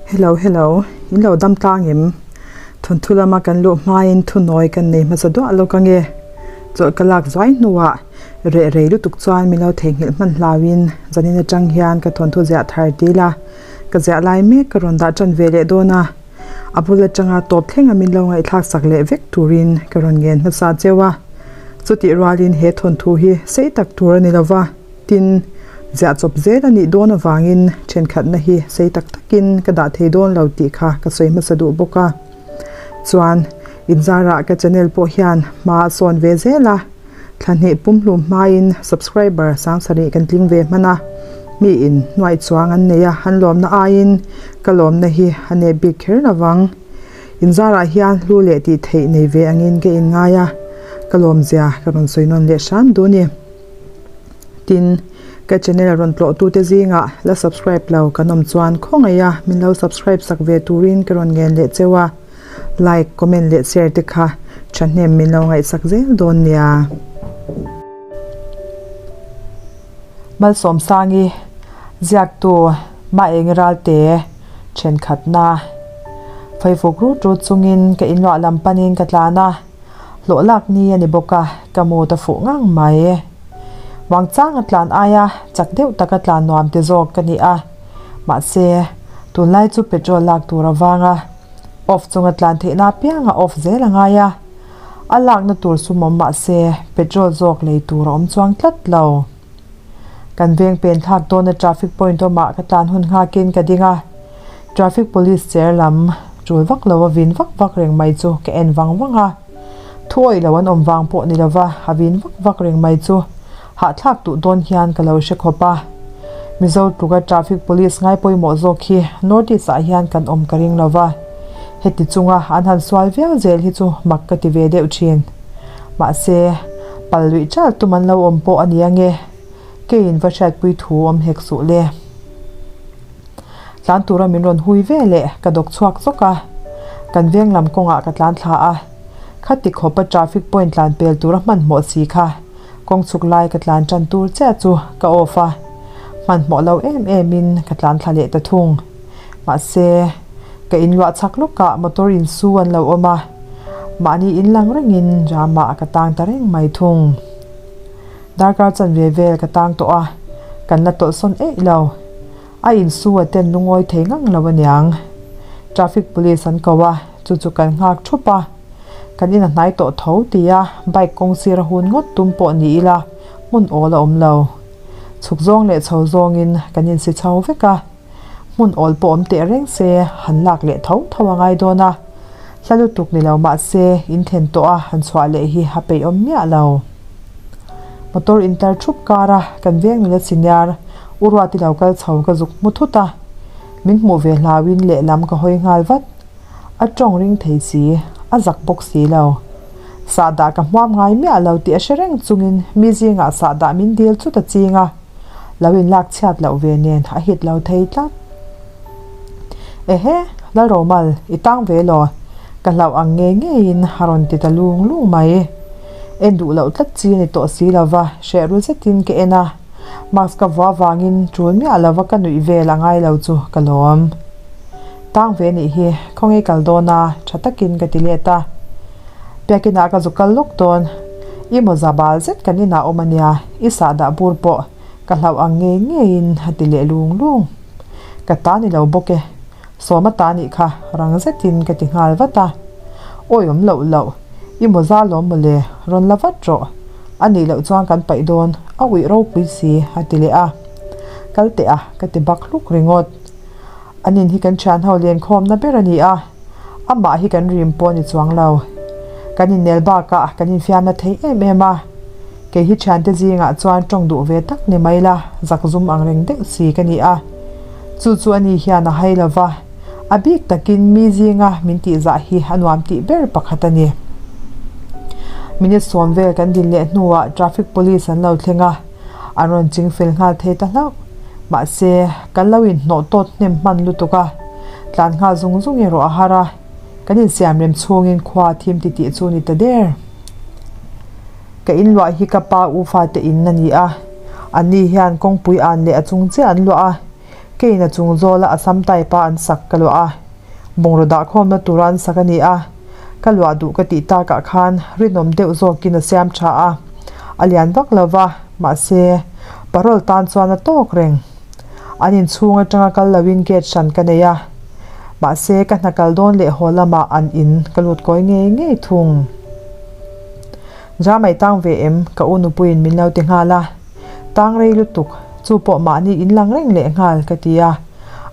Hello hello, in lo dam tlang em? Thawnthu lama kan luh hmain thunawi kan nei hmasa duah lawk ange. Chawlh ka lak zuai hnuah reh rei lutuk chuan min lo theihnghilh hman hlauin zanin atang hian ka thawnthu ziah thar dil a, ka ziah lai mek ka rawn dah tan ve leh dawn a. A bul atanga tawp thlenga min lo ngaihthlak sak leh vek turin ka rawn ngen hmasa cheu a. Chutih rualin he thawnthu hi sei tak tur a ni lova, tin, ziah chawp zel a nih dawn avangin thenkhatna hi sei tak takin ka dah thei dawn lo tih kha ka sawi hmasa duh bawk a. Chuan, inzarah ka channel pawh hian hma a sawn ve zel a. Thla hnih pumhlum hmain subscriber sangsarih kan tling ve hman a, mi in hnuai chuang an nei a, an lawmna aiin ka lawmna hi a nep bik kher lovang. Inzarah hian hlu leh tih theih nei ve angin ka inngai a, ka lawmzia ka rawn sawi nawn leh hram duh ni. Tin, ka channel rawn tlawhtute zingah la subscribe lo kan awm chuan khawngaih a min lo subscribe sak ve turin ka rawn ngen leh cheu a. Like, comment leh share te kha thahnem min lo ngaihsak zel dawn nia. Malsawmsangi, Ziaktu, Maengi Ralte, Thenkhatna. Faifuk rut rut chungin ka inluah lam panin ka tlan a, hlawh lak ni a ni bawk a, ka mood a fuh ngang mai. Wangchanga tlan aia chak deuh taka tlan nuam ti zawk ka ni a, mahse, tunlai chu petrol lak tur avanga off chunga tlan theihna apianga off zel a ngai a, a lakna tur sum awm mah se petrol zawk lei tur a awm chuang tlat lo. Kan veng pen thlak dawna traffic point awmah ka tlan hun nghakin ka ding a, traffic police chair lam tul vak lo a vin vak vak reng mai chu ka en vang vang a, thu awih lo an awm vang pawh ni lova a vin vak vak reng mai chu hahthlak duh dawn hian ka lo hre khawp a. Mizo tluka traffic police ngai pawimawh zawk hi North East ah hian kan awm ka ring lova, heti chunga an han sual viau zel hi chu mak ka ti ve deuh thin. Mahse, pal luih chal tum an lo awm pawh a ni ange, keiin va hriatpui thu awm hek suh le. Tlan tura min rawn hui ve leh ka dawk chhuak zawk a, kan veng lam kawngah ka tlan thla a, khati khawpa traffic point tlan pel tura hmanhmawh si kha Kawng chhuk lai ka tlan tan tur chiah chu ka off a, hmanhmawh lo em em in ka tlan thla leh ta thung. Mahse, ka inluah chak lawkah motor in su an lo awm a, mahni in lang rengin jam ah ka tang ta reng mai thung. Darkar chanve vel ka tang tawh a, kan la tawlhsawn eih lo. A in su a ten lungawi thei ngang lo aniang. Traffic police an ko a, chu chu kan nghak thup a. Kan in a hnai tawh tho tia bike kawng sir a hun ngawt tum pawh ni ila hmun awl a awm lo. Chhuk zawng leh chho zawngin kan insi chho vek a, hmun awl pawh awm teh reng se han lak leh tho tho a ngai dawn a, hla lutuk ni lo mah se in thlen tawh a han chhuah leh hi a peih awm miah lo. Motor intar thup kar a kan veng nula senior u Ruati lo kal chho ka zuk hmu thut a, min hmuh ve hlauin lehlam ka hawi nghal vat. A tawng ring thei si, a zak bawk si lo. Sahdah ka hmuam ngai miah lo tih a hre reng chungin mi zingah sahdah min dil chut a ching a, lo inlak chhiat loh ve nen a hit lo thei tlat. Ehe, Lalromal, i tang ve law, ka hlauh ang ngei ngeiin a rawn ti ta lung lung mai. En duh loh tlat chi a ni tawh si lova, hreh ru zetin ka en a, mask ka vuah vangin tul miah lova ka nuih vel a ngai lo chu ka lawm. Tang ve nih hi, khawnge kal dawn a, tha takin ka ti let a. Biakinah ka zu kal lawk dawn, i mawza bal zet kan inah awm a nia, i sahdah bur pawh ka hlauh ang ngei ngeiin a ti leh lung lung. Ka ta ni lo bawk e, sawma ta nih kha rang zetin ka ti nghal vat a. Awi awm loh loh, i mawza lawm mawle, rawn la vat rawh, a nih loh chuan kan paih dawn, a uih ropui si a ti leh a. Kal teh a, ka ti bak hluk ringawt. An in hi kan thian ho lenkhawmna ber a ni a, amah hi kan rim pawh a ni chuang lo. Kan innel bakah kan infiamna thei em em a, kei hi thiante zingah chuan tawng duh ve tak ni mai la, zakzum ang reng deuh si ka ni a. Chu chu ani hian a hai lo va, a bik takin mi zinga min tihzah hi a nuam tih ber pakhat a ni. Minute sawm vel kan din leh hnuah traffic police an lo thleng a, an rawn ching fel nghal thei ta hlauh. Mahse, kan lo inhnawh tawt hnem hman lutuk a, tlan nghal zung zung erawh a har a, kan insiam rem chhungin khua thim ti tih chu ni ta der. Ka inluah hi ka pa u fate in a ni a, anni hian kawngpui an leh a chung chiah an luah a. Keiin a chung zawla Assam type a an sak ka luah a, bungraw dahkhawmna tura an sak a ni a, ka luah duh ka tih takah khan rinawm deuh zawkin a siam tha a, a lian vak lo va, mahse parole tan chuan a tawk reng. An inchhung atanga kal loin gate hran ka nei a, mahse ka hna kal dawn leh haw lamah an in ka lut kawi ngei ngei thung. Jamai tang ve em? Ka u nupuiin min lo ti nghal a. Tang rei lutuk, chu pawh mahni in lang reng leh nghal ka ti a,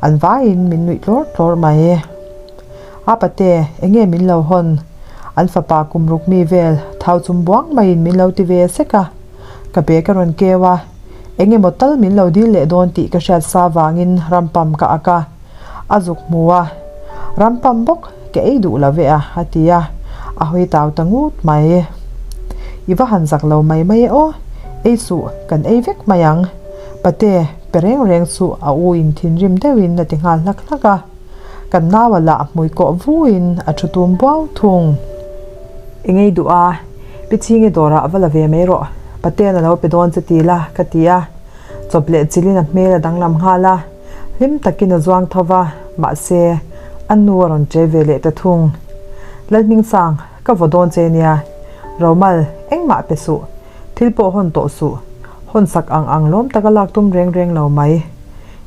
an vaiin min nuih tlawr tlawr mai. A pate, enge min lo hawn? An fapa kum ruk mi vel thau chum buang maiin min lo ti ve sek a. Ka bag a rawn keu a, eng emaw tal min lo dil leh dawn tih ka hriat sa vangin rampam ka ak a. A zuk hmu a, Rampam bawk ka ei duh lo ve a, a ti a, a hawi tau ta ngut mai. I va han zak lo mai mai e aw, ei suh, kan ei vek mai ang. Pate, pe reng reng suh, a u in thinrim deuhin a ti nghal hlak hlak a. Kan naua lah hmui kawh vuin a thu tum buau thung. I ngei duh a, Pi Chhingi dawrah va la ve mai rawh, Patean a lo pe dawn che ti la, ka ti a. Chawp leh chilin a hmel a danglam nghal a. Hlim takin a zuang tho va, mahse, a nu a rawn che ve leh ta thung. Lalhmingsang, ka vaw dawn che nia. Romal, engmah pe suh. Thil pawh hawn tawh suh. Hawn sak ang ang lawm taka lak tum reng reng lo mai.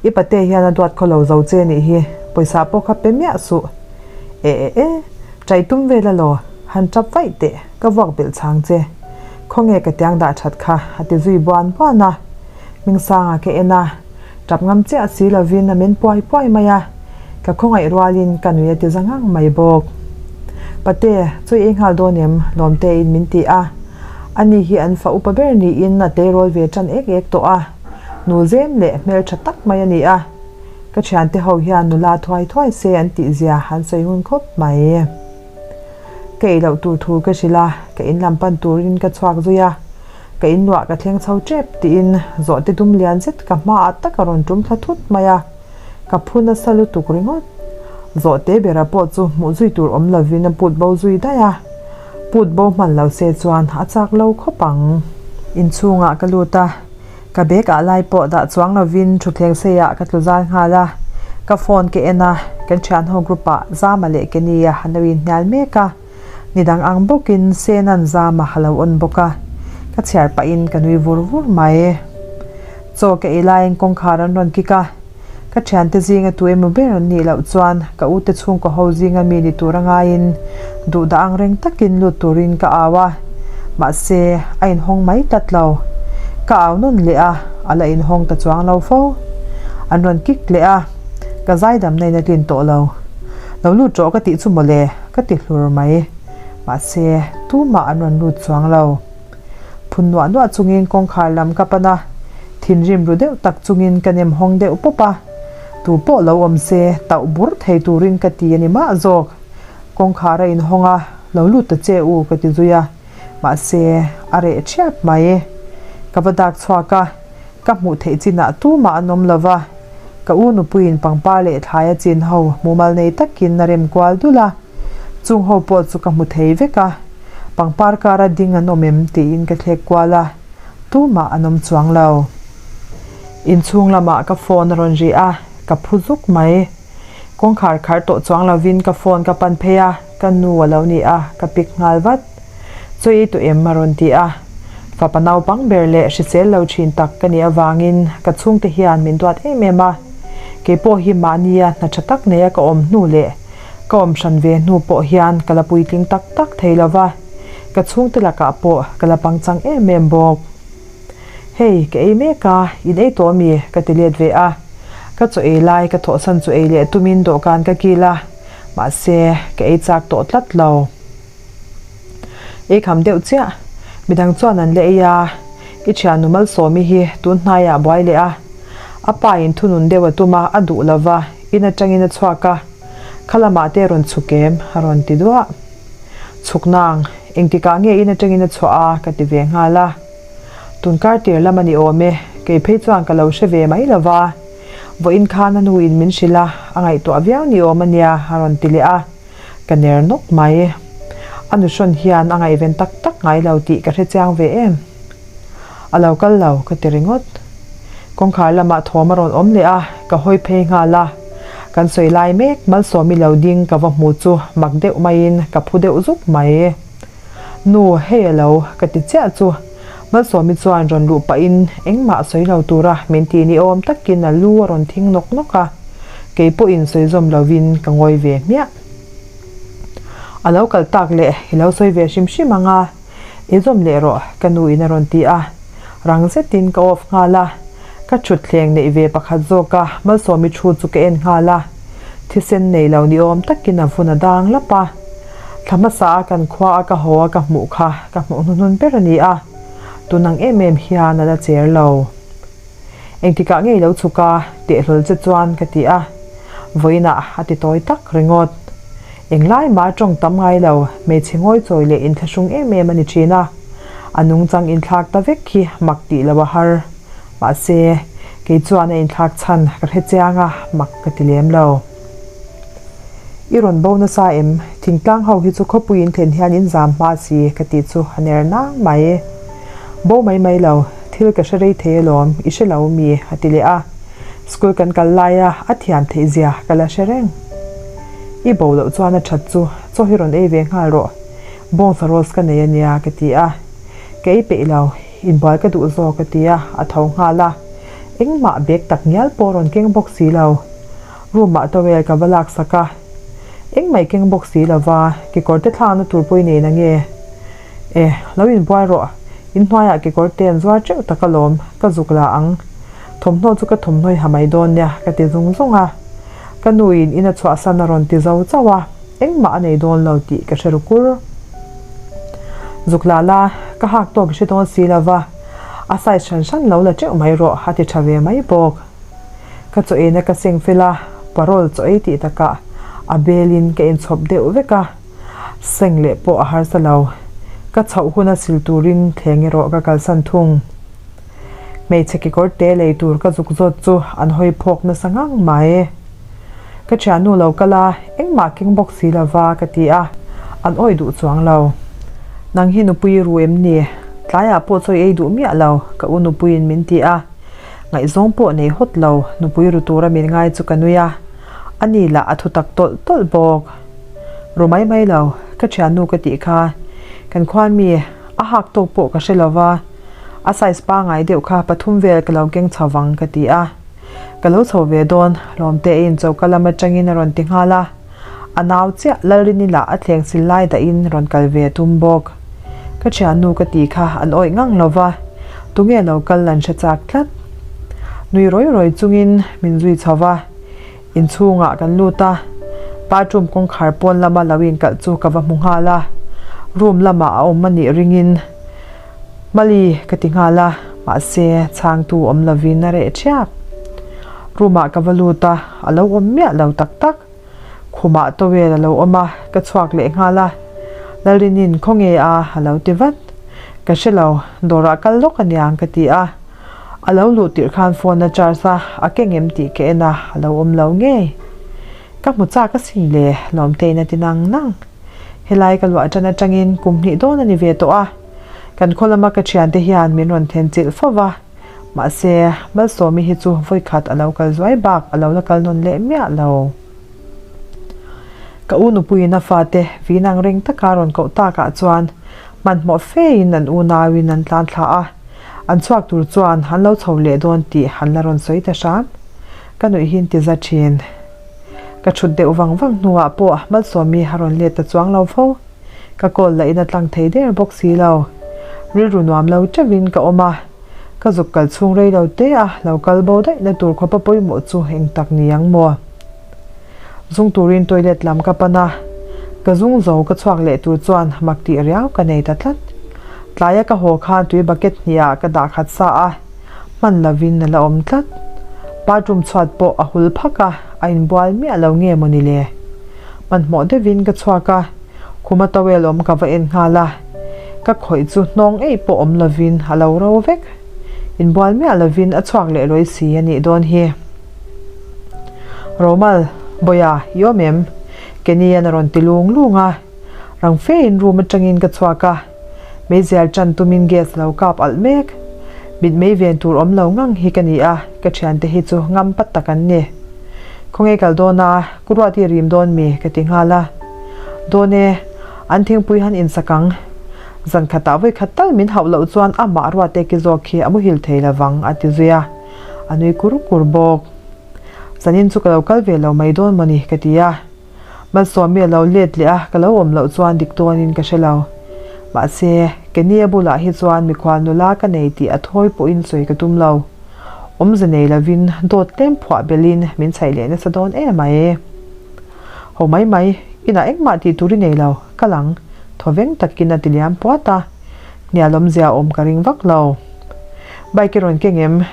I pate hian a duat khaw lo zo che nih hi, pawisa pawh kha pe miah suh. E e e, chai tum vel alaw, han tap vaih teh, ka vuak belh chang che. Khawnge ka tiang dah that kha, a ti zui buan buan a. Hmingsanga ka en a. Tap ngam chiah si lovin a men puai puai mai a, ka khawngaih rualin ka nui a ti za ngang mai bawk. Pate, chu i nghal dawn em? Lawmtein min ti a. Ani hi an fa upa ber niin a teirawl ve tan ek ek tawh a, nu zem leh hmeltha tak mai a ni a. Ka thiante ho hian nula thuai thuai se an tih zia an sawi ngun khawp mai. Ka ei loh tur thu ka hrilh a, ka in lam pan turin ka chhuak zui a. Ka in luah ka thleng chho tep tiin zawhte dum lian zet ka hmaah tak a rawn tum thla thut mai a, ka phu nasa lutuk ringawt. Zawhte bera pawh chu hmuh zui tur awm lovin a put bo zui daih a, put bo hman lo se chuan a chak lo khawp ang. Inchhungah ka lut a, ka bag ah lai pawh dah chuang lovin thutthleng seiah ka tlu zal nghal a, ka phone ka en a, kan thianho group ah Zama leh Kenny-a an lo inhnial mek a. Ni dang ang bawkin Senan zam a lo awn bawk a, ka chhiar pahin ka nui vur vur mai. Chaw ka ei laiin kawngkhar an rawn kik a, ka thiante zinga tu emaw ber an nih loh chuan ka ute chhungkaw ho zinga mi ni tur a ngaiin duh dah ang reng takin lut turin ka au a, mahse a inhawng mai tlat lo. Ka au nawn leh a, a la inhawng ta chuang lo fo. An rawn kik leh a, ka zaidamna in a tlin tawh lo. Lo lut rawh ka tih chu mawle. Ka ti hlur mai. Mahse, tumah an rawn lut chuang lo. Phun nuah nuah chungin kawngkhar lam ka pan a, thinrim ru deuh tak chungin ka nem hawng deuh pawp a. Tu pawh lo awm se, tauh bur thei turin ka ti a ni mah zawk. Kawngkhar a inhawng a, lo lut ta che u ka ti zui a. Mahse, a reh thiap mai. Ka va dak chhuak a. Ka hmuh theih chinah tumah an awm lo va, ka u nupuiin pangpar leh thlai a chin ho mumal nei takin a rem kual dul a, chung ho pawh chu ka hmu thei vek a, pangpar kara ding an awm em tiin ka thlek kual a, tumah an awm chuang lo. Inchhung lamah ka phone a rawn ri a, ka phu zuk mai. Kawngkhar khar tawh chuang lovin ka phone ka pan phei a, ka nu a lo ni a, ka pick nghal vat. Chaw ei tawh em a rawn ti a. Fapa naupang ber leh hrisel lo thin tak ka nih avangin ka chhungte hian min duat em em a. Kei pawh hi mahnia hna tha tak neia ka awm hnu leh ka awm hran ve hnu pawh hian ka la puitling tak tak thei lo va, ka chhungte lakah pawh ka la pangchang em em bawk. Hei, ka ei mek a, in ei tawh ami? ka ti let ve a. Ka chaw ei lai ka thawhsan chu ei leh tumin dawhkan ka kil a, mahse ka ei chak tawh tlat lo. Ei kham deuh chiah. Midang chuan an la ei a, I thiannu Malsawmi hi tun hnaiah buai leh a. A pa in thunun deuh a tum a, a duh lo va, in atangin a chhuak a. Kha lamah te rawn chhuk em? a rawn ti duah. Chhuk nang, engtikah nge in atangin a chhuah a? ka ti ve nghal a. Tun kar tir lam a ni awm e, kei phei chuan ka lo hre ve mai lo va. Vawiin khan a nu in min hrilh a, a ngaihtuah viau ni awm a nia, a rawn ti leh a. Ka ner nawk mai. A nuhrawn hian a ngaihven tak tak ngai lo tih ka hre chiang ve em. A lo kal lo ka ti ringawt. Kawngkhar lamah thawm a rawn awm leh a, Ka hawi phei nghal a, kan sawi lai mek Malsawmi lo ding ka va hmu chu mak deuh maiin ka phu deuh zuk mai. Nu, hei a lo, ka ti chiah chu. Malsawmi chuan rawn luh pahin engmah sawi lo tura min ti ni awm takin a lu a rawn thing nawk nawk a, kei pawhin sawi zawm lovin ka ngawi ve hmiah. A lo kal tak leh i lo sawi ve hrim hrim ang a, i zawm leh rawh ka nu in a rawn ti a, rang zetin ka off nghal a, ka thutthleng neih ve pakhat zawk a Malsawmi thu chu ka en nghal a, thisen nei lo ni awm takin a vun a dang lap a, thla hmasa a kan khua a ka haw a ka hmuh kha ka hmuh hnuhnun ber a ni a, tun ang em em hian a la cher lo. Engtikah ngei lo chhuk a, tehlawl che chuan ka ti a, vawiinah a ti tawi tak ringawt. Englai mah a tawng tam ngai lo, hmeichhe ngawi chawi leh inthlahrung em em a ni thin a, a nungchang inthlak ta vek khi mak tih lo a har. Mahse, kei chuan a inthlak chhan ka hre chiang a, mak ka ti lem lo. I rawn bo nasa em? Thingtlang ho hi chu khawpui in thlen hian in zam hma si ka tih chu a ner nang mai. Bo mai mai lo, thil ka hre rei thei alawm, i hre lo mi? a ti leh a. School kan kal laia a thiam theih zia ka la hre reng. I bo loh chuan a that chu, chaw hi rawn ei ve nghal rawh. Bawngsa rolls ka nei ania ka ti a. Ka ei peih lo, inbual ka duh zawk a ti a, a tho nghal a. Engmah bag tak ngial pawh rawn keng bawk si lo. Room ah towel ka va lak sak a, engmah i keng bawk si lo va, kekawr te thlakna tur pawh i nei na nge? E, lo inbuai rawh, inhnuaiah kekawr te an zuar teuh tak alawm, ka zuk la ang. Thawmhnaw chu ka thawmhnaw i ha mai dawn nia, ka ti zung zung a. Ka nu in in a chhuahsan a rawn ti zo chauh a, engmah a nei dawn lo tih ka hre ru kur. Zuk la la, ka hak tawk i hre dawn si lo va, a size hran hran lo la teuh mai rawh, a ti tha ve mai bawk. Ka chaw eina ka seng fel a, parol chaw ei tih takah a belin ka inchhawp deuh vek a, seng leh pawh a harsa lo. Ka chhoh huna sil turin thleng erawh ka kalsan thung. Hmeichhe kekawr te lei tur ka zuk zawt chu an hawi phawk nasa ngang mai. Ka thiannu lo kal a, engmah keng bawk si lova ka ti a, an awih duh chuang lo. Nang hi nupui ru em ni? Tlaiah pawh chaw i ei duh miah lo, ka u nupuiin min ti a. Ngaihzawng pawh nei hawt lo, nupui ru tura min ngai chu ka nui a, ani lah a thutak tawlh tawlh bawk. Ru mai mai lo, ka thiannu ka tih kha, kan khuan mi a hak tawk pawh ka hre lo va, a size pangai deuh kha pathum vel ka lo keng chho vang ka ti a. Ka lo chho ve dawn, Lawmte in choka lam atangin a rawn ti nghal a. A nau chiah Lalrini lah a thleng sil lai dahin rawn kal ve a tum bawk. Ka thiannu ka tih kha an awih ngang lo va, tunge lo kal an hre chak tlat. Nui rawi rawi chungin min zui chho va, inchhungah kan lut a, bathroom kawngkhar pawn lama lo inkalh chu ka va hmu nghal a, room lamah a awm anih ringin Mali ka ti nghal a, mahse chhangtu awm lovin a reh thiap. Room ah ka va lut a, a lo awm miah lo tak tak. Khumah towel a lo awm a, ka chhuak leh nghal a. Lalrinin khaw nge a a lo ti vat. Ka hre lo, dawrah kal lawk aniang ka ti a. A lo luh tirh khan phone a charge a, a keng em tih ka en a, a lo awm lo ngei. Ka hmu chak asin le, Lawmtein a ti nang nang. Helai ka luah tan atangin kum hnih dawn a ni ve tawh a, kan khaw lama ka thiante hian min rawn then chilh fo va, mahse Malsawmi hi chu vawikhat a lo kal zuai bak a lo la kal nawn leh miah lo. Ka u nupuiin a fate vin ang reng taka rawn koh takah chuan hmanhmawh fein an unauin an tlan thla a, an chhuak tur chuan an lo chho leh dawn tih an la rawn sawi ta hram. Ka nuih hi inti za thin. Ka thut deuh vang vang hnuah pawh Malsawmi a rawn let ta chuang lo fo. Ka call lahin a tlang thei der bawk si lo. Rilru nuam lo teuhin ka awm a, ka zuk kal chhung rei lo te a lo kal bo daih na tur khawpa pawimawh chu eng tak ni ang maw? Zung turin toilet lam ka pan a, ka zung zo ka chhuak leh tur chuan mak tih riau ka nei ta tlat. Tlaia ka haw khan tui bucket hniah ka dah khat sa a. Hman lovin a la awm tlat. Bathroom chhuat pawh a hul phak a, a inbual miah lo nge mawni le? Hmanhmawh deuhin ka chhuak a, khuma towel awm ka va en nghal a. Ka khawih chu hnawng eih pawh awm lovin a lo ro vek. Inbual miah lovin a chhuak leh lawi si a nih dawn hi. Romal, Bawia, i awm em? Kenny-an a rawn ti lung lung a. Rang fein room atangin ka chhuak a. Meizial tan tumin gas lo kap alh mek. Mitmei ven tur awm lo ngang hi ka ni a, ka thiante hi chu ngam pat tak an ni. Khawnge kal dawn a, ku ruat i rim dawn mi? ka ti nghal a. Dawn e, an thingpui han insak ang. Zan khatah vawi khat tal min hauh loh chuan amah ruat eki zawk hi a muhil thei lovang a ti zui a, a nui kur kur bawk. Zanin chu ka lo kal ve lo mai dawn mawni ka ti a. Malsawmi a lo let leh a, ka lo awm loh chuan dik dawnin ka hre lo. Mahse, Kenny-a bulah hi chuan mikhual nula ka nei tih a thawi pawhin sawi ka tum lo. Awmze nei lovin dawt tlem phuah belhin min chhaih leh nasa dawn em mai. Ho mai mai, inah engmah tih tur i nei lo, kal ang, thawveng takin a ti liam puat a. Hnial awmzia awm ka ring vak lo. Bike i rawn keng em?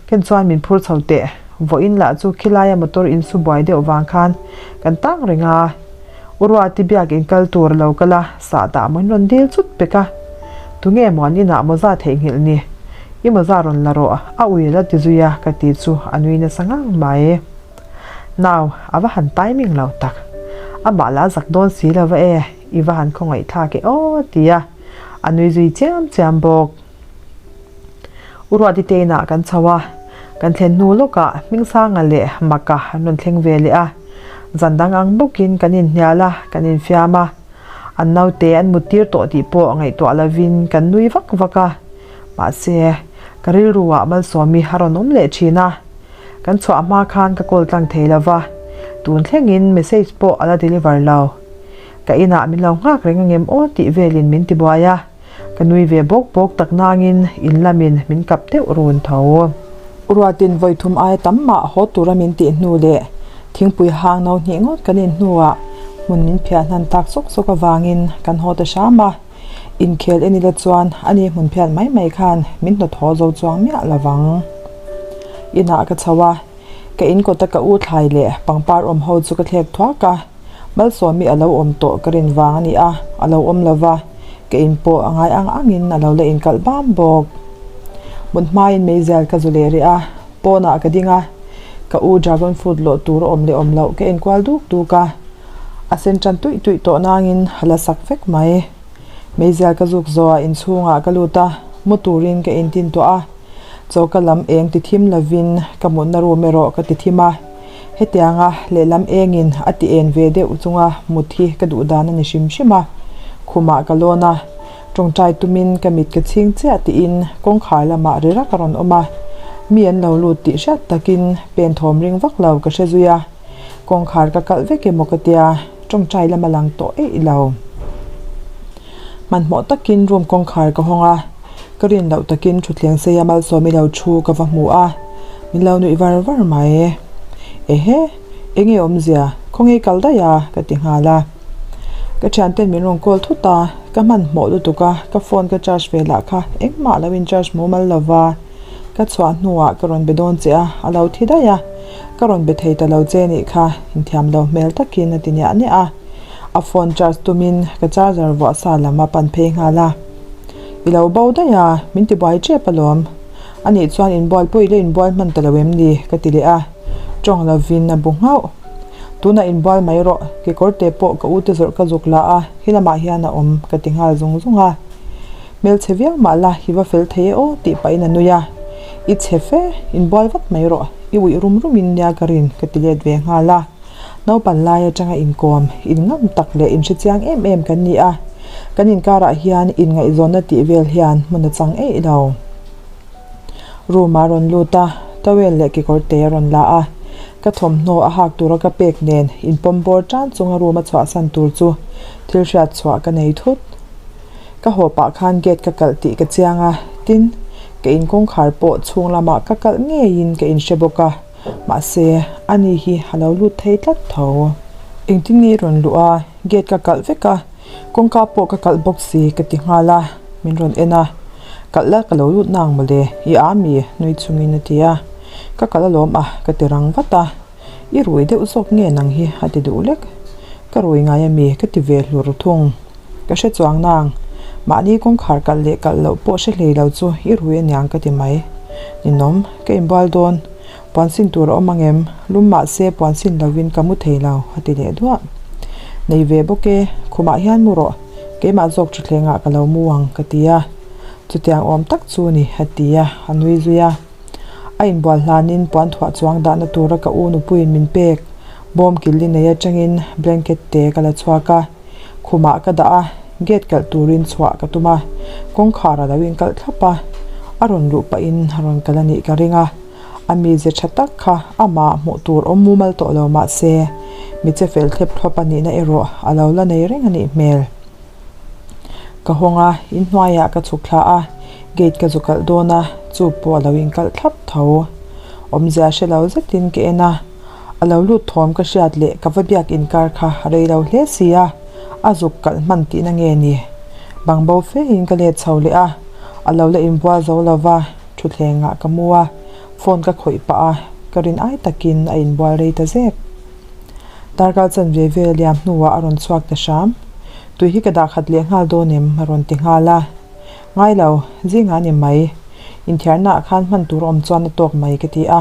Ken chuan min phur chho teh. Vawiin lah chu khilaia motor insu buai deuh vang khan kan tang reng a. U Ruati biak in kal tur a lo kal a, sah dah maw in rawn dil chut pek a. Tunge maw an inah mawza theihnghilh ni? I mawza rawn la rawh, a ui la ti zui a ka ti chu a nui nasa ngang mai. Nau, a va han timing lo tak. Amah lah zak dawn si lo va e, i va han khawngaih thlak e aw ti a, a nui zui chiam chiam bawk. U Ruati te inah kan chho a, kan thlen hnu lawkah Hmingsanga leh Maka an rawn thleng ve leh a. Zan dang ang bawkin kan inhnial a, kan infiam a. An naute an muttir tawh tih pawh ngaihtuah lovin kan nui vak vak a. Mahse, ka rilruah Malsawmi a rawn awm leh thin a. Kan chhuah hma khan ka call tlang thei lo va, tun thlengin message pawh a la deliver lo. Ka inah min lo nghak reng angem aw tih velin min tibuai a. Ka nui ve bawk bawk tak nangin in lamin min kap deuh run tho. Ruatin vawi thum aia tam mah haw tura min tih hnu leh thingpui hang no hnih ngawt kan in hnuah hmun min phiah hnan tak sawk sawk avangin kan haw ta hram a. Inkhel en ila chuan ani hmun phiat mai mai khan min hnawt haw zo chuang miah lovang. Inah ka chho a, ka in kawta ka u thlai leh pangpar awm ho chu ka thlek thuak a. Malsawmi a lo awm tawh ka rin vang a ni a, a lo awm lo va, ka in pawh a ngai ang angin a lo la inkalh bam bawk. Mut hmain meizial ka zu leh rih a, pawnah ka ding a, ka u dragon fruit lawh tur a awm leh awm loh ka enkual duk duk a, a sen tan tuih tuih tawh nangin a la sak vek mai. Meizial ka zuk zawhah inchhungah ka lut a, mu turin ka intin tuah a, choka lam eng ti thim lovin ka mutna room erawh ka ti thim a. Hetianga lehlam engin a ti en ve deuh chunga mut hi ka duh dan a ni hrim hrim a, khumah ka lawn a, tawngtai tumin ka mit ka chhing chiah tiin kawngkhar lamah ri rak a rawn awm a, mi an lo lut tih hriat takin pen thawm ring vak lo ka hre zui a, kawngkhar ka kalh vek emaw ka tia tawngtai lama lang tawh eih lo. Hmanhmawh takin room kawngkhar ka hawng a. Ka rin loh takin thutthleng seia Malsawmi lo thu ka va hmu a, min lo nuih var var mai. Ehe, enge awmzia, khawnge kal daih a? ka ti nghal a. Ka thianten min rawn call thut a, ka hmanhmawh lutuk a, ka phone ka charge ve lah kha engmah lo in charge mumal lo va. Ka chhuah hnuah ka rawn be dawn che a, a lo thi daih a. Ka rawn be thei ta lo che nih kha, inthiam lo hmel takin a ti niah niah a. A phone charge tumin ka charger vuah sa lam a pan phei nghal a. I lo bo daih a, min ti buai tep alawm. Anih chuan inbual pawh i la inbual hman ta lo em ni? ka ti leh a, tawng lovin a bu nghauh. Tunah inbual mai rawh, kekawr te pawh ka ute zawrh ka zuk la a, he lamah hian a awm ka ti nghal zung zung a. Hmelchhe viau mah la, i va fel thei e aw tih pahin a nui a. I chhe fe, inbual vat mai rawh, i uih rum rumin nia ka rin ka ti let ve nghal a. Naupan lai atanga inkawm, inngam tak leh inhre chiang em em kan ni a, kan inkarah hian inngaihzawnna tih vel hian hmun a chang eih lo. Room ah rawn lut a, towel leh kekawr te a rawn la a, ka thawmhnaw a hak tura ka pek nen inpawm bawr tan chunga room a chhuahsan tur chu thil hriat chhuah ka nei thut. Ka haw pah khan gate ka kalh tih ka chiang a, tin, ka in kawngkhar pawh chhung lamah ka kalh ngeiin ka inhre bawk a. Mahse, ani hi a lo lut thei tlat tho. Engtin nge i rawn luh a? Gate ka kalh vek a, kawngka pawh ka kalh bawk si ka ti nghal a, min rawn en a. Kalh la ka lo lut nang mawle, i a mi? nui chungin a ti a. Ka kalh alawm a, ka ti rang vat a. I rui deuh zawk nge nang hi? a ti duh lek. Ka rui ngai ami? ka ti ve hlur thung. Ka hre chuang nang. Mahni kawngkhar kalh leh kalh loh pawh hre hlei lo chu i rui aniang ka ti mai. Ninawm, ka inbual dawn. Puan sin tur a awm ang em? Lum mah se puan sin lovin ka mu thei lo, a ti leh duah. Nei ve bawk e, khumah hian mu rawh, keimah zawk thutthlengah ka lo mu ang, ka ti a. Chutiang awm tak chu ni, a ti a, a nui zui a. A inbual hlanin puan thuah chuang dahna tura ka u nupuiin min pek bawm killi nei atangin blanket te ka la chhuak a, khumah ka dah a, gate kalh turin chhuah ka tum a, kawngkhar a lo inkalh thlap a, a rawn luh pahin a rawn kal a nih ka ring a, a mize tha tak kha amah hmuh tur awm mumal tawh lo mah se, mi che fel thlep thlawp a nihna erawh a lo la nei reng a nih hmel. Ka hawng a, inhnuaiah ka chhuk thla a, gate ka zu kalh dawn a, chu pawh a lo inkalh thlap tho. Awmzia hre lo zetin ka en a, a lo lut thawm ka hriat leh ka va biak inkar kha a rei lo hle si a, a zuk kalh hman tihna nge ni? Bang bo fe in ka let chho leh a, a lo la inbual zo lo va, thutthlengah ka mu a, phone ka khawih pah a, ka rin ai takin a inbual rei ta zek. Darkar chanve vel liam hnuah a rawn chhuak ta hram. Tui hi ka dah khat leh nghal dawn em? a rawn ti nghal a. Ngai lo, zingah a ni mai. Inthiarnaah khan hman tur a awm chuan a tawk mai ka ti a.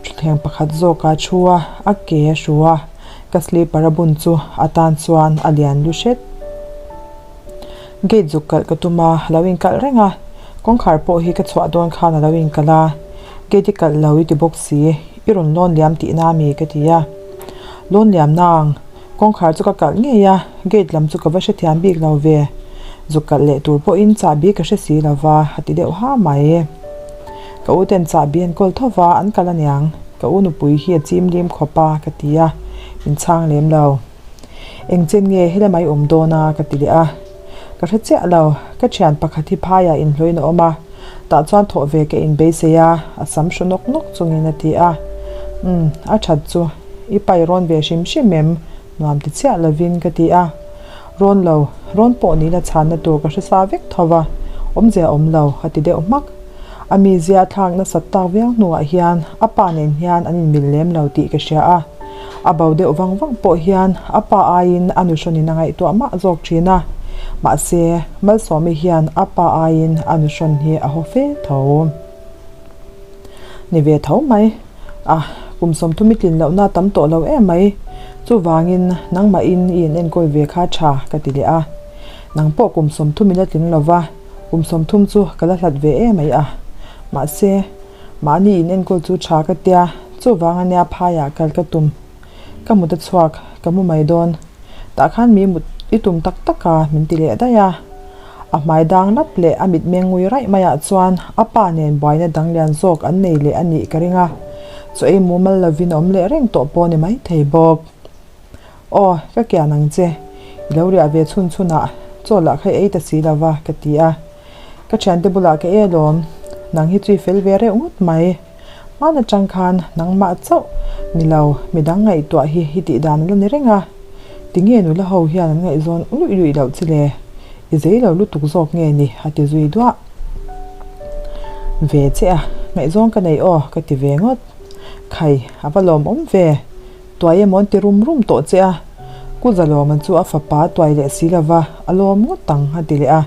Thutthleng pakhat zawk a thu a, a ke a hru a, ka slipper a bun chu a tan chuan a lian lu hret. Gate zuk kalh ka tum a, a lo inkalh reng a. Kawngkhar pawh hi ka chhuah dawn khan a lo inkalh a. Gate i kalh lo i ti bawk si, i rawn lawn liam tihna a mi ka ti a. Lawn liam nang, kawngkhar chu ka kalh ngei a, gate lam chu ka va hrethiam bik lo ve. Zuk kalh leh tur pawhin chahbi ka hre si lo va, a ti deuh ha mai. Ka u ten chahbi an kawl tho va, an kalh aniang, ka u nupui hi a chim lim khawp a, ka ti a, min chhang lem lo. Engchen nge helama i awm dawn a? ka ti leh a. Ka hre chiah lo, ka thian pakhat hi phaiah inhlawhin a awm a, tah chuan thawh ve ka inbeisei a, a sam hru nawk nawk chungin a ti a. Umm, a that chu i pai rawn ve hrim hrim em? Nuam ti chiah lovin ka ti a. Rawn lo, rawn pawh nihna chhanna tur ka hre sa vek tho va, awmzia a awm lo, a ti deuh hmak. A mizia a thlak nasat tak viau hnuah hian a pa nen hian an inmil lem lo tih ka hria a. A bo deuh vang vang pawh hian a pa aiin a nuhrawnin a ngaihtuah mah zawk thin a, mahse Malsawmi hian a pa aiin a nuhrawn hi a haw fe tho. Ni ve tho mai. A, kum 30 i tlin lohna a tam tawh lo em mai. Chuvangin nangmahin i inenkawl ve kha tha ka ti leh a. Nang pawh kum 30 i la tling lo va, kum 30 chu ka la hlat ve em mai a. Mahse. Mahni in enkawl chu tha ka tia, chuvang ania phaiah kal ka tum. Ka mut a chhuak, ka mu mai dawn. Tah khan mi mut i tum tak tak a, min ti leh daih a. A hmai dang lap leh a mitmeng ngui raih maiah chuan a pa nen buaina dang lian zawk an nei leh a nih ka ring a. Chaw ei mumal lovin a awm leh reng tawh pawh ni maithei bawk. Aw, ka kian ang che. I lo riah ve chhun chhunah chaw lah kha i ei ta si lo va, ka ti a. Ka thiante bulah ka ei alawm. Nang hi chu i fel ve reuh ngawt mai. Hman atang khan nangmah chauh ni lo, midang ngaihtuah hi i tih dan a la ni reng a. Tinge nula ho hian an ngaihzawn luih luih loh chi le? I zei lo lutuk zawk nge ni? a ti zui duah ve che a. Ngaihzawng ka nei aw, ka ti ve ngawt. Khai, a va lawmawm ve. Tuai emaw an ti rum rum tawh che a, Ku Zalawma chu a fapa tuai leh si lova a lawm ngawt ang a ti leh a.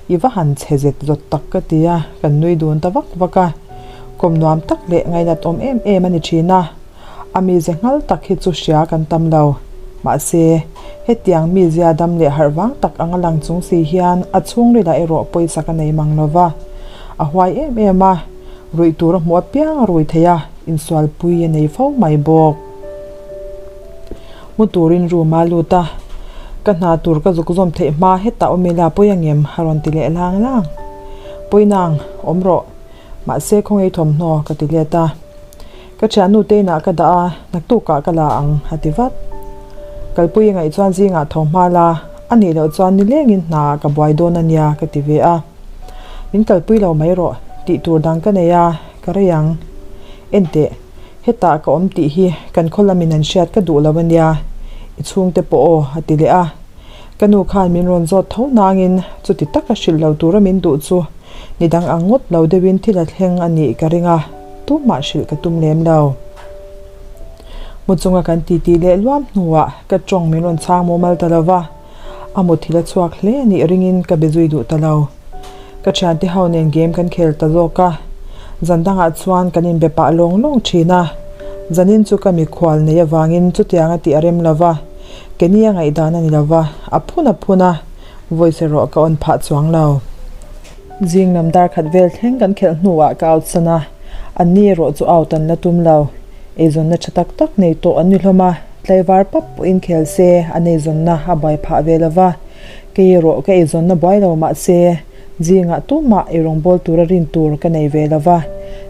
I va han chhe zet zawt tak ka ti a, kan nui dun ta vak vak a. Kawm nuam tak leh ngainat awm em em a ni thin a, a mize nghal tak hi chu hria kan tam lo. Mahse, hetiang mizia dam leh harh vang tak anga lang chung si hian a chhungrilah erawh pawisa ka nei mang lova. A huai em em a, ruih tur a hmuh apiang a rui thei a. Insualpui a nei fo mai bawk. Mu turin room a lut a, ka hna tur ka zuk zawm theih hma hetah awm ila pawi angem a rawn ti leh lang lang. Pawi nang, awm rawh. Mahse khawngaih thawmhnaw ka ti let a. Ka thiannu te inah ka dah a, naktukah ka la ang a ti vat. Kalpui a ngaih chuan zingah tho hma la, a nih loh chuan nilengin hna ka buai dawn a nia ka ti ve a. Min kalpui lo mai rawh, tih tur dang ka nei a, ka rei ang. Enteh, hetah ka awm tih hi kan khaw lamin an hriat ka duh lo a nia, i chhungte pawh aw, a ti leh a. Ka nu khan min rawn zawt tho nangin chuti taka hrilh lo tura min duh chu ni dang ang ngawt lo deuhin thil a thleng a nih ka ring a, tumah hrilh ka tum lem lo. Mu chunga kan titi leh luam hnuah ka tawng min rawn chhang mumal ta lo va. A muthilh a chhuak hle a nih ringin ka be zui duh ta lo. Ka thiante ho nen game kan khel ta zawk a, zan dangah chuan kan inbe pah lawng lawng thin a. Zanin chu ka mikhual nei avangin chutiang a tih a rem lo va, Kenny a ngaihdan a ni lo va, a phun a phun a, voice erawh ka on phah chuang lo. Zing lam dar khat vel thleng kan khelh hnuah ka out san a, anni erawh chu out an la tum lo. Eizawnna tha tak tak nei tawh an ni hlawm a, tlaivar pap pawhin khel se an eizawnna a buai phah ve lo va. Kei erawh ka eizawnna buai lo mah se, zingah tumah eirawngbawl tura rin tur ka nei ve lo va,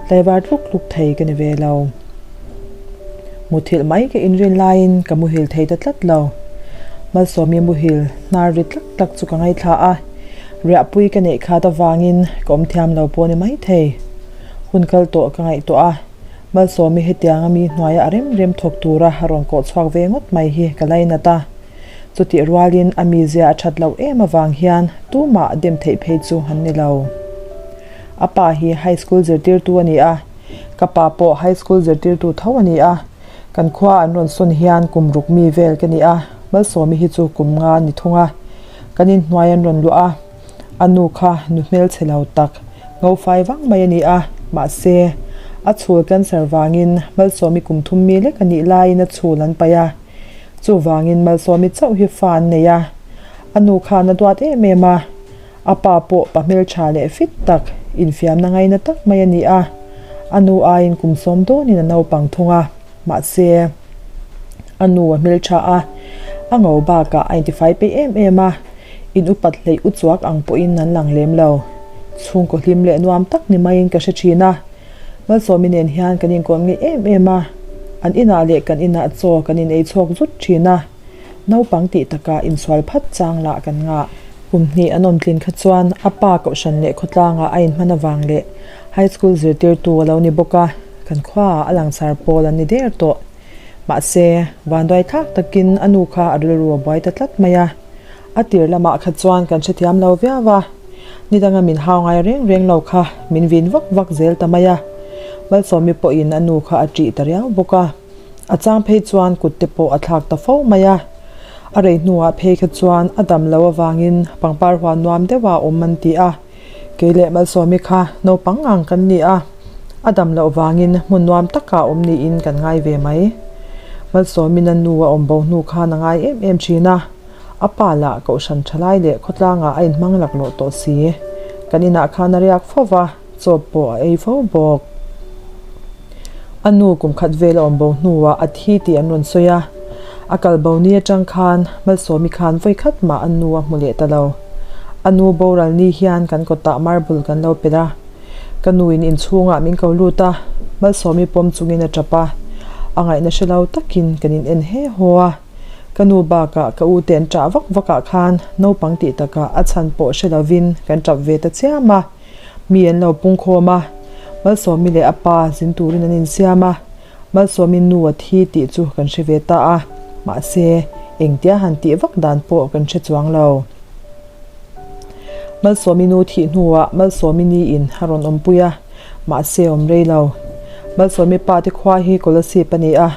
tlaivar tluk tluk thei ka ni ve lo. Muthilh mai ka inrin laiin ka muhil thei ta tlat lo. Malsawmi muhil hnar ri tlak tlak chu ka ngaithla a, riahpui ka neih khat avangin ka awm thiam lo pawh a ni maithei. Hun kal tawh ka ngaihtuah a, Malsawmi hetianga mi hnuaia a rem rem thawk tura a rawn kawh chhuak ve ngawt mai hi ka lainat a. Chutih rualin a mizia a that loh em avang hian tumah dem theih phei chu an ni lo. A pa hi high school zirtirtu a ni a, ka pa pawh high school zirtirtu tho a ni a. Kan khua an rawn sawn hian kum ruk mi vel ka ni a, Malsawmi hi chu kum nga a ni thung a. Kan inhnuai an rawn luah a, a nu kha nu hmelchhe lo tak, ngo fai vang mai a ni a, mahse, a chhul cancer vangin Malsawmi kum thum mi lek a nih laiin a chhul an paih a. Chuvangin Malsawmi chauh hi fa an nei a, a nu khan a duat em em a, a pa pawh pa hmeltha leh fit tak, infiamna ngaina tak mai a ni a, a nu aiin kum sawm dawnin a naupang thung a, mahse a nu a hmeltha a, a ngo bakah a intifai peih em em a, in upat hleih u chuak ang pawhin an lang lem lo. Chhungkaw hlim leh nuam tak ni maiin ka hre thin a. Malsawmi nen hian kan inkawm ngei em em a, an inah leh kan inah chaw kan in ei chhawk zut thin a, naupang tih takah insual phat chang lah kan ngah. Kum hnih an awm tlin kha chuan a pa kohhran leh khawtlangah a inhman avang leh high school zirtirtu a lo ni bawk a, kan khuaah a langsar pawl an ni der tawh. Mahse, vanduai thlak takin a nu kha a rilru a buai ta tlat mai a, a tir lamah kha chuan kan hrethiam lo viau a. Ni danga min hau ngai reng reng lo kha min vin vak vak zel ta mai a. Malsawmi pawhin a nu kha a ṭih ta riau bawk a. A chang phei chuan kut te pawh a thlak ta fo mai a. A rei hnuah phei kha chuan a dam lo avangin pangpar huan nuam deuha awm an ti a. Kei leh Malsawmi kha naupang ang kan ni a. A dam loh vangin hmun nuam takah awm niin kan ngai ve mai. Malsawmin a nu a awm bo hnu khan a ngai em em ṭhin a. A pa lah kohhran thalai leh khawtlangah a inhmang laklawh tawh si. Kan inah khan a riak fo va, chaw pawh a ei fo bawk. A nu kum khat vel a awm bo hnuah a thi tih an rawn sawi a. A kal bo ni atang khan Malsawmi khan vawi khat mah a nu a hmu leh ta lo. A nu boral ni hian kan kawtah marble kan lo pelh a. Ka nuin inchhungah min ko lut a, Malsawmi pawm chungin a tap a. A ngaihna hre lo takin kan in en he haw a. Ka nu bakah ka u te an ṭah vak vakah khan naupang tih takah a chhan pawh hre lovin kan ṭap ve ta chiam a. Mi an lo pungkhawm a, Malsawmi leh a pa zin turin an insiam a, Malsawmi nu a thi tih chu kan hre ve ta a, mahse engtia han tih vak dan pawh kan hre chuang lo. Malsawmi nu thih hnuah Malsawmi niin a rawn awmpui a, mahse awm rei lo. Malsawmi pa te khua hi Kolasib a ni a.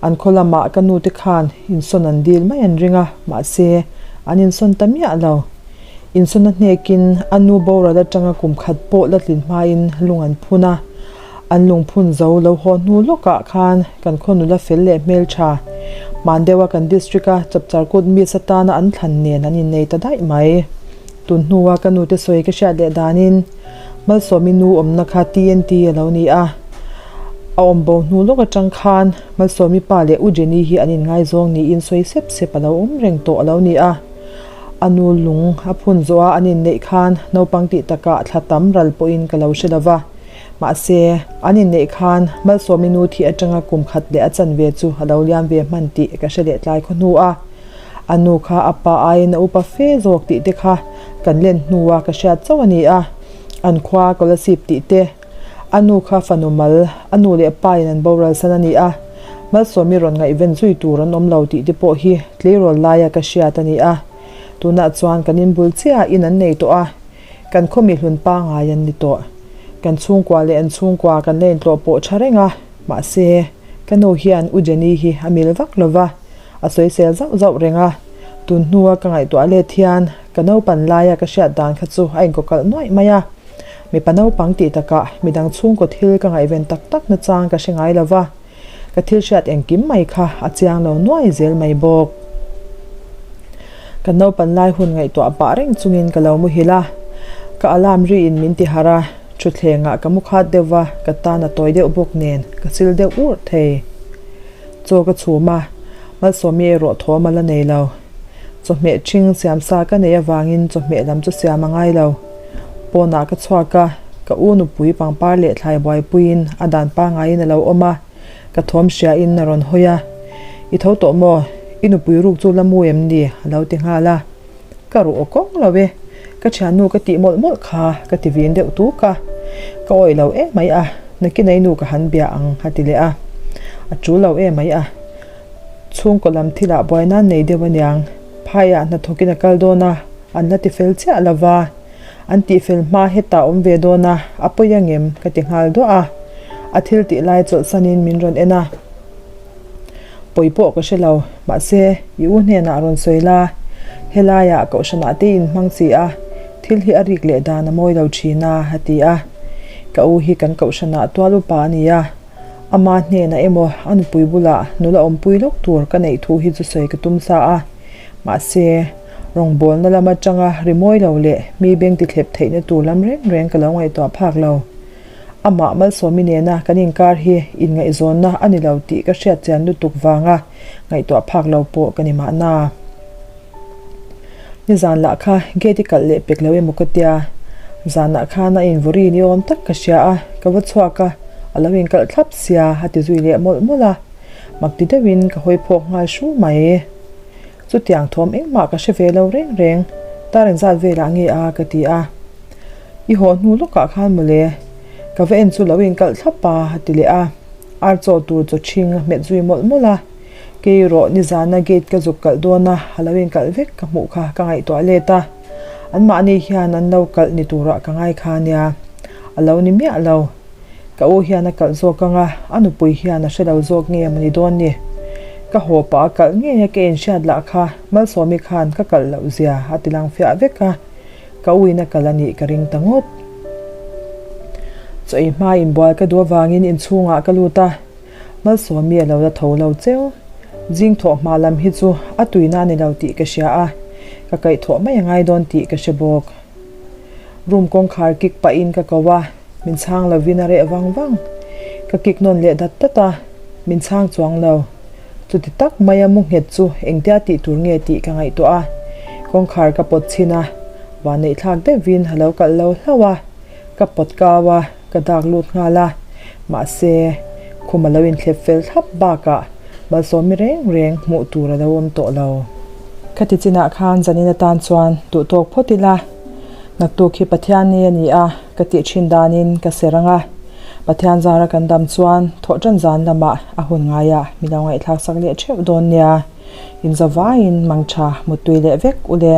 An khaw lamah ka nu te khan insawn an dil mai an ring a, mahse, an insawn ta miah lo. Insawn a hnekin a nu boral atanga kum khat pawh la tlin hmain lung an phun a. An lung phun zo lo haw hnu lawkah khan kan khaw nula fel leh hmeltha hman deuha kan district-a chapchar kut miss atana an thlan nen an innei ta daih mai. Tun hnua ka nu te sawi ka hriat leh danin Malsawmi nu awmna kha TNT a lo ni a. A awm bo hnu lawk atang khan Malsawmi pa leh U Jenny hi an inngaizawng niin sawi sep sep a lo awm reng tawh a lo ni a. A nu lung a phun zawh a an inneih khan naupang tih takah thla tam ral pawhin ka lo hre lo va. Mahse, an inneih khan Malsawmi nu thih atanga kum khat leh a chanve chu a lo liam ve hman tih ka hre leh tlai khaw hnu a. A nu kha a pa aiin a upa fe zawk tih te kha kan len hnua ka hriat chauh a ni a. An khua Kolasib tih te. A nu kha fanu mal, a nu leh pa in an boral san a ni a, Malsawmi rawn ngaihven zui tur an awm lo tih te pawh hi tleirawl laia ka hriat a ni a. Tunah chuan kan inbul chiah in an nei tawh a, kan khaw mihlun pangai an ni tawh. Kan chhungkua leh an chhungkua kan la intlawh pawh tha reng a, mahse, ka nu hian U Jenny hi a mil vak lo va, a sawisel zauh zauh reng a. Tun hnua ka ngaihtuah let hian ka naupan laia ka hriat dan kha chu a inkawkalh nuaih mai a. Mipa naupang tih takah midang chhungkaw thil ka ngaihven tak tak na chang ka hre ngai lo va, ka thil hriat engkim mai kha a chiang lo nuai zel mai bawk. Ka naupan lai hun ngaihtuah pah reng chungin ka lo muhil a. Ka alarm riin min ti harh a, thutthlengah ka mu khat deuh va, ka tan a tawi deuh bawk nen ka sil deuh urh thei. Chaw ka chhum a, Malsawmi erawh thawm a la nei lo. Chawhmeh ṭhing siam sa ka neih avangin chawhmeh lam chu siam a ngai lo. Pawnah ka chhuak a, ka u nupui pangpar leh thlai buaipuiin a dan pangaiin a lo awm a, ka thawm hriain a rawn hawi a. I tho tawh maw? I nupui ruk chu la mu em ni? a lo ti nghal a. Ka ruh aw kawng lo e, ka thiannu ka tih mawlh mawlh kha ka ti vin deuh tuk a, ka awih lo em mai a, nakin ei nu ka han bia ang a ti leh a, a tul lo em mai a, chhungkaw lam thilah buai nan nei deuh aniang, phaiah hnathawkin a kal dawn a, an la ti fel chiah lo va, an tih fel hma hetah awm ve dawn a, a pawi angem ka ti nghal duah a, a thil tih lai chawlhsanin min rawn en a. Pawi pawh ka hre lo, mahse i u hnenah rawn sawi la, helaiah kohhranah te in hmang chi a, thil hi a rik leh dan a mawi lo thin a, a ti a. Ka u hi kan kohhranah tual upa a ni a, ama hnenah emaw a nupui bulah nula awmpui lawk tur ka neih thu hi chu sawi ka tum sa a, mahse rawngbawlna lam atanga ri mawi lo leh mi beng ti thlep theihna tur lam reng reng ka lo ngaihtuah phak lo. Amah Malsawmi nena kan inkar hi inngaihzawnna a ni lo tih ka hriat chian lutuk vanga ngaihtuah phak lo pawh ka ni mahna. Nizan lah kha gate i kalh leh pek lo emaw ka tia. Zanah khan a invawri ni awm tak ka hria a, ka va chhuak a, a lo inkalh thlap sia a ti zui leh mawlh mawlh a. Mak ti deuhin ka hawi phawk nghal hru mai. Chutiang thawm engmah ka hre ve lo reng reng, tar engzat velah nge a ka ti a. I haw hnu lawkah khan mawle, ka va en chu lo inkalh thlap a, a ti leh a. Ar chaw tur chaw ṭhing a hmet zui mawlh mawlh a. Kei rawh nizana gate ka zuk kalh dawn a, a lo inkalh vek ka hmuh kha ka ngaihtuah let a. Anmahni hian an lo kalh ni turah ka ngai kha nia. A lo ni miah lo. Ka u hian a kalh zawk ang a, a nupui hian a hre lo zawk nge maw ni dawn ni. Ka haw pah a kalh ngei a ka inhriat lah kha Malsawmi khan ka kalh loh zia a ti lang fiah vek a. Ka uina kal a nih ka ring ta ngawt. Chaw ei hma inbual ka duh avangin inchhungah ka lut a, Malsawmi a lo la tho lo cheu. Zing thawh hma lam hi chu a tuina a ni lo tih ka hria a, ka kaihthawh mai a ngai dawn tih ka hre bawk. Room kawngkhar kik pahin ka ko a, min chhang lovin a reh vang vang. Ka kik nawn leh dat dat a, min chhang chuang lo. Chuti tak maia mu nghet chu engtia tih tur nge tih ka ngaihtuah a, kawngkhar ka pawt chhin a, vanneih thlak deuhvin a lo kalh lo hlauh a, ka pawt kau a, ka dak lut nghal a, mahse, khum a lo inthlep fel thlap bakah malsawmi reng reng hmuh tur a lo awm tawh lo. Khati chinah khan zanin atan chuan duhtawk phawt ila, naktuk hi Pathian ni a ni a, ka tih thin danin ka ser ang a. Pathian zara kan dam chuan thawhṭan zan lamah a hun ngaiah mi lo ngaihthlak sak leh ṭheuh dawn nia. Inzavaiin mangṭha muttui leh vek u le.